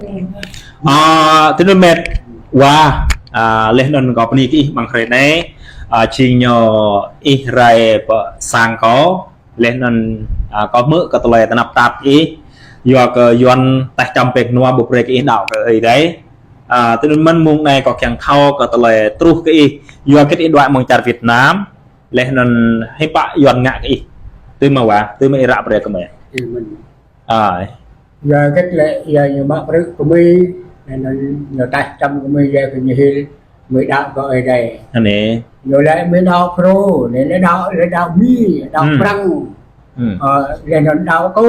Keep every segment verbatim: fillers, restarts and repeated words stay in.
Ơ, tui anŭn met wa, ơ, laih anŭn kâo bơni kơ ih amăng hrơi anai, ơ, jing ñu ih rai pơ sang kâo, laih anŭn, ơ, kâo hmư̆ kơ tơlơi tơnap tap ih, yua kơ Yuan taih čăm pĕk nua ƀu brơi kơ ih đaŏ kơ Ơi Adai. Ơ, tui anŭn mơ̆n mông anai kâo kiăng thâo kơ tơlơi truh kơ ih, yua hơget ih đuaĭ mơ̆ng čar Việt Nam, laih anŭn hiư̆m pă Yuan ngă kơ ih. Tui mơ̆ wa, tui mơ̆ ih ră brơi kơ mơi. Ơ. Yua hơget lĕ, yua ñu mă krư̆ kơ mơi, laih anŭn ñu taih čăm kơ mơi, yua kơ ñu hil, mơi đaŏ kơ Ơi Adai. Anai. Ñu lĕ mơi đaŏ Phrô, lĕ lĕ đaŏ, lĕ đaŏ Mi, đaŏ Prăng. Ơ, laih anŭn đaŏ kơ.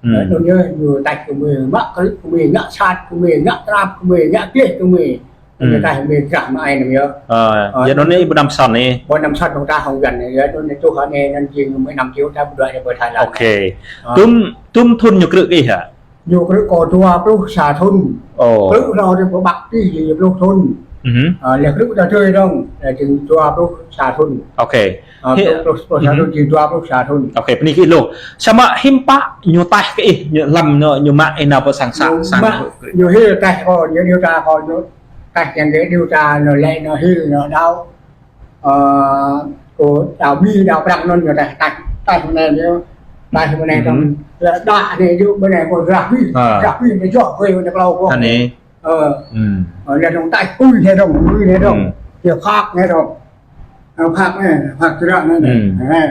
Anŭn yơh, ñu taih kơ mơi, mă krư̆ kơ mơi, ngă sat kơ mơi, ngă tơnap kơ mơi, ngă gleh kơ mơi. Ñu taih mơi krah mă ai anŭn yơh. Ơ, yua anŭn anai ƀu năm sŏn anai. Ƀu năm sŏn ƀu ta hông găn anai, yua anŭn anai tuh anai anŭn jing mơi năm triệu ta ƀu đuaĭ rai pơ Thái Lan. Ôkê. Tŭm, tŭm thŭn ñu krư̆ kơ ih hă? Ñu krư̆ kâo dua pluh sa thŭn. Ơ. Krư̆ hlâo rai pơ Bắc tih jing pluh thŭn. Ơ, lĕ krư̆ ta tui dong, lĕ jing dua pluh sa thŭn. Ôkê. Ơ, pluh, pluh, pluh sa thŭn, jing dua pluh sa thŭn. Ôkê, bơni kơ ih lu. Samơ̆ hiư̆m pă ñu taih kơ ih, ñu lăm ñu, ñu mă ih nao pơ sang sat, ñu sang mă, ñu hil taih kâo, ñu điều tra kâo, ñu taih kiăng kơ điều tra, ñu lĕ ñu hil, ñu đaŏ. Ơ, kơ đaŏ Mi, đaŏ Prăng anŭn ñu taih, taih, taih mơ̆ng anai ñu, taih mơ̆ng anai dong, đaŏ anai ñu mơ̆ng anai kơ rah Mi, rah Mi ñu joh kơ ñu klâo kơ. Anai. Ơ. Ơ, lĕ dong taih pui anai dong, pui anai dong. Ñu phak anai dong. Ơ, phak anai, phak tơdră anai. Anai.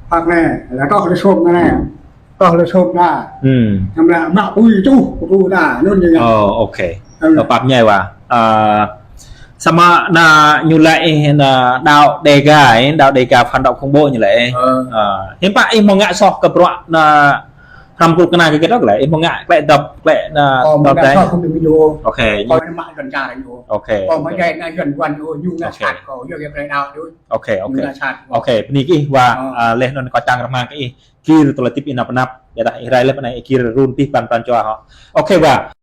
Phak anai, lĕ kâo lĕ sôm anai. Kâo lĕ sôm ta. Samơ̆ lĕ mă pui čuh, pui ta, anŭn ñu. Ơ, ôkê. Ơ, pap ñai wa. Ơ, samơ̆ anai ñu lĕ ih anai đaŏ Đêga, ih đaŏ Đêga phản động khủng bố ñu lĕ. Ơ. Ơ, hiư̆m pă ih hmâo ngă soh kơ bruă anai hrăm kru kơna kơ gĕt dŏ lĕ, ih hmâo ngă klĕ dŏp, klĕ anai, ơ, dŏp đai. Kâo ƀu ngă soh kơ ƀing ñu. Ôkê. Kâo ñu mă Yuan čar ñu. Ôkê, ôkê. Kâo mă jai anai Yuan Yuan ñu, ñu ngă sat kâo, yua kơ klĕ đaŏ ñu. Ôkê, ôkê. Ñu ngă sat kâo. Ôkê, bơni kơ ih wa, ơ, laih anŭn kâo čang rơmang kơ ih, gir tơlơi tip ih nao pơ anăp, biă dah ih rai laih pơ anai ih gir run pih pran pran jua hŏ. Ôkê wa.